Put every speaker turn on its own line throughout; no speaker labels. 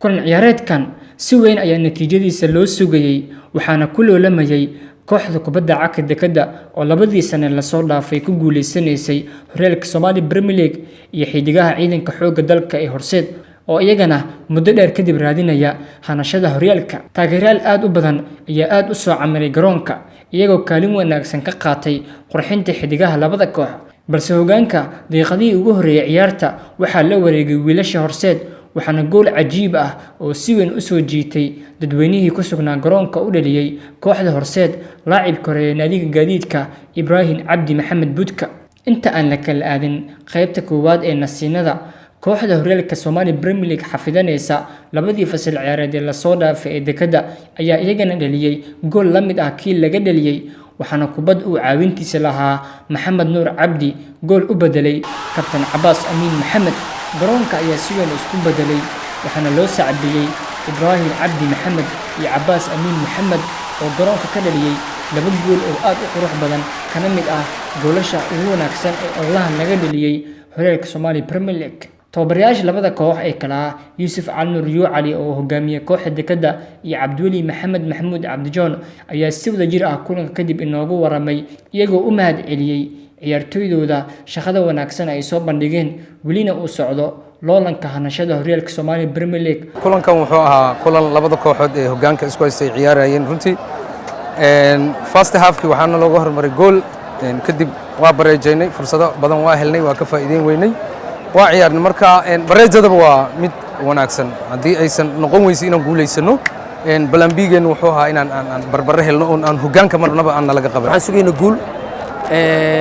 Kulan ciyaareedkan si weyn ayaa natiijadiisa loo sugayay, waxaana ku loolamayay kooxda kubadda cagta Dekedda oo labadii sane lasoo dhaafay ku guuleysanaysay horyaalka Somali Premier League iyo xidigaha ciidanka xoogga dalka ee Horseed oo iyagana muddo dheer kadib raadinaya hanashada horyaalka. Taageerayaal aad u badan ayaa aad u soo camiray garoonka, iyagoo kaalin wanaagsan ka qaatay qurxinta xidigaha labada koox. Balse hoggaanka daqiiqadihii ugu horreeyay ciyaarta waxaa la wareegay wiilasha Horseed, waxaana gool cajiib ah oo si weyn u soo jiitay dadweynihii ku sugnaa garoonka u dhaliyay kooxda Horseed laacibka hore ee naadiga Gaadiidka, Ibraahim Cabdi Maxamed Budka. Inta aan la kala aadin qaybta koowaad ee nasiinada, kooxda horyaalka Somali Premier League xafidanaysa labadii fasal ciyaareed ee lasoo dhaafay ee Dekedda ayaa iyagana dhaliyay gool la mid ah kii laga dhaliyay, waxaana kubad uu caawintiisa lahaa Maxamed Nuur Cabdi gool u bedelay kabtan Cabaas Amiin Maxamed. Garoonka ayaa si weyn isku bedelay, waxaana loo sacbiyey Ibraahim Cabdi Maxamed iyo Cabaas Amiin Maxamed oo garoonka ka dhaliyay laba gool oo aad u qurux badan, kana mid ah goolasha ugu wanaagsan ee ololahan laga dhaliyay horyaalka Somali Premier League. Tababarayaasha labada koox ee kala ah Yuusuf Cali Nuur Yuucali oo hogaamiya kooxda Dekedda iyo Cabdiweli Maxamed Maxamuud Cabdijoon ayaa si wadajir ah kulanka kadib inoogu waramay, iyagoo u mahad celiyey ciyaartoydooda shaqada wanaagsan ay soo bandhigeen, welina uu socdo loolanka hanashada horyaalka Somali Premier League.
Kulankan wuxuu ahaa kulan labada kooxood ee hoggaanka isku haystay ciyaarayeen. Runtii first halfkii waxaana looga hormaray gool, kadib waa bareejaynay, fursado badan waa helnay, waa ka faa'iideyn weynay, waa ciyaarnay. Marka bareejadaba waa mid wanaagsan haddii aysan noqon weysa inaan guulaysano. Plan B-geennu wuxuu ahaa inaan aan barbare helno oon aan hoggaanka marnaba aan nalaga qaban.
Waxaan sugayna guul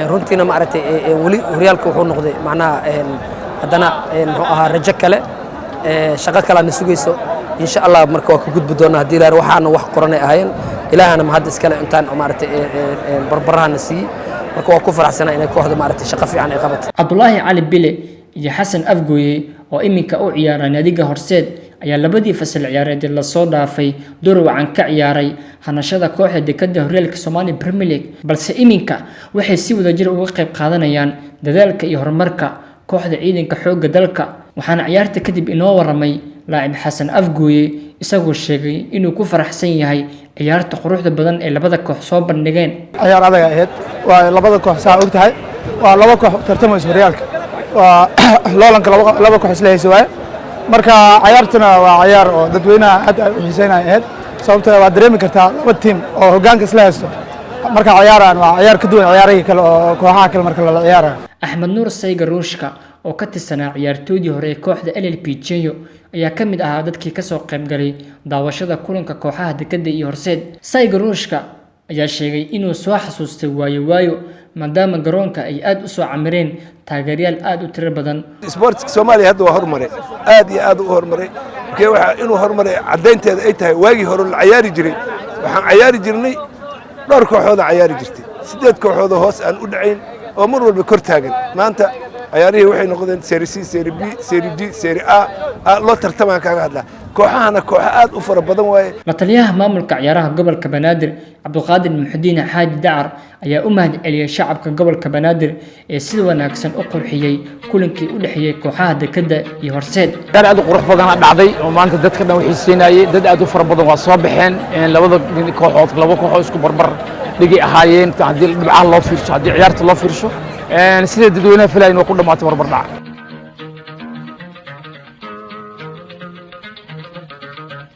runtiina, maaragtay, weli horyaalka wuxuu noqday macnaha haddana muxuu ahaa rajo kale, shaqo kale na sugayso, insha Allah. Marka waa ka gudbi doonaa haddii Ilaah waxaana wax qoranay ahaayeen. Ilaahana mahad iskale intaan, maaragtay, barbarahana siiyey. Marka waa ku faraxsanaa inay kooxda, maaragtay, shaqo fiican ay qabatay.
Cabdulaahi Cali Bile iyo Xasan Afgooye oo iminka u ciyaara naadiga Horseed ayaa labadii fasal ciyaareed ee lasoo dhaafay door wacan ka ciyaaray hanashada kooxda Dekedda horyaalka Somali Premier League, balse iminka waxay si wadajir uga qayb qaadanayaan dadaalka iyo horumarka kooxda ciidanka xoogga dalka. Waxaana ciyaarta kadib inoo waramay laacib Xasan Afgooye, isagoo sheegay inuu ku faraxsan yahay ciyaarta quruxda badan ee labada koox soo bandhigeen.
Ciyaar adag ahayd. Waa labada koox, saa og tahay, waa laba koox tartamayso horyaalka, waa loolanka laba koox isla haysa waaye. Marka ciyaartuna waa ciyaar oo dadweynaha aad ay u xiiseynaya ahayd, sababtoo waa dareemi kartaa laba tiim oo hoggaanka isla haysto marka ciyaaraan waa ciyaar ka duwan ciyaarihii kale oo kooxaha kale marka lala ciyaarayo.
Axmed Nuur Sayga Ruushka oo ka tirsanaa ciyaartoydii hore ee kooxda LLP Jenyo ayaa ka mid ahaa dadkii kasoo qaybgalay daawashada kulanka kooxaha Dekedda iyo Horseed. Sayga Ruushka ayaa sheegay inuu soo xasuustay waayo waayo, maadaama garoonka ay aad u soo camireen taageerayaal aad u tiro badan.
Sportska Soomaaliya hadda waa horumaray, aad iyo aad u horumaray. Markee waxa inuu horumaray caddaynteeda ay tahay, waagii hore la cayaari jiray, waxaan cayaari jirnay dhowr kooxooda cayaari jirtay, siddeed kooxoodoo hoos aan u dhacayn oo mar walba kor taagan. Maanta cayaarihii waxay noqdeen Serie C, Serie B, Serie D, Serie A loo tartamaan kaaga hadlaa. Kooxahana kooxo aad u fara badan waaye.
La taliyaha maamulka ciyaaraha gobolka Banaadir, Cabduqaadir Muxudiin Xaaji Dacar, ayaa u mahad celiyey shacabka gobolka Banaadir ee sida wanaagsan u qurxiyey kulankii u dhexeeyey kooxaha Dekedda iyo Horseed.
Ciyaar aad u qurux badan dhacday oo maanta dadka dhan xiiseynayay. Dad aad u fara badan waa soo baxeen. Labada kooxood laba kooxood isku barbar dhigay ahaayeen haddii dhibcaha loo fiirsho, haddii ciyaarta loo fiirsho. Sida dadweynaha filaayeen waa ku dhamaatay barbar dhac.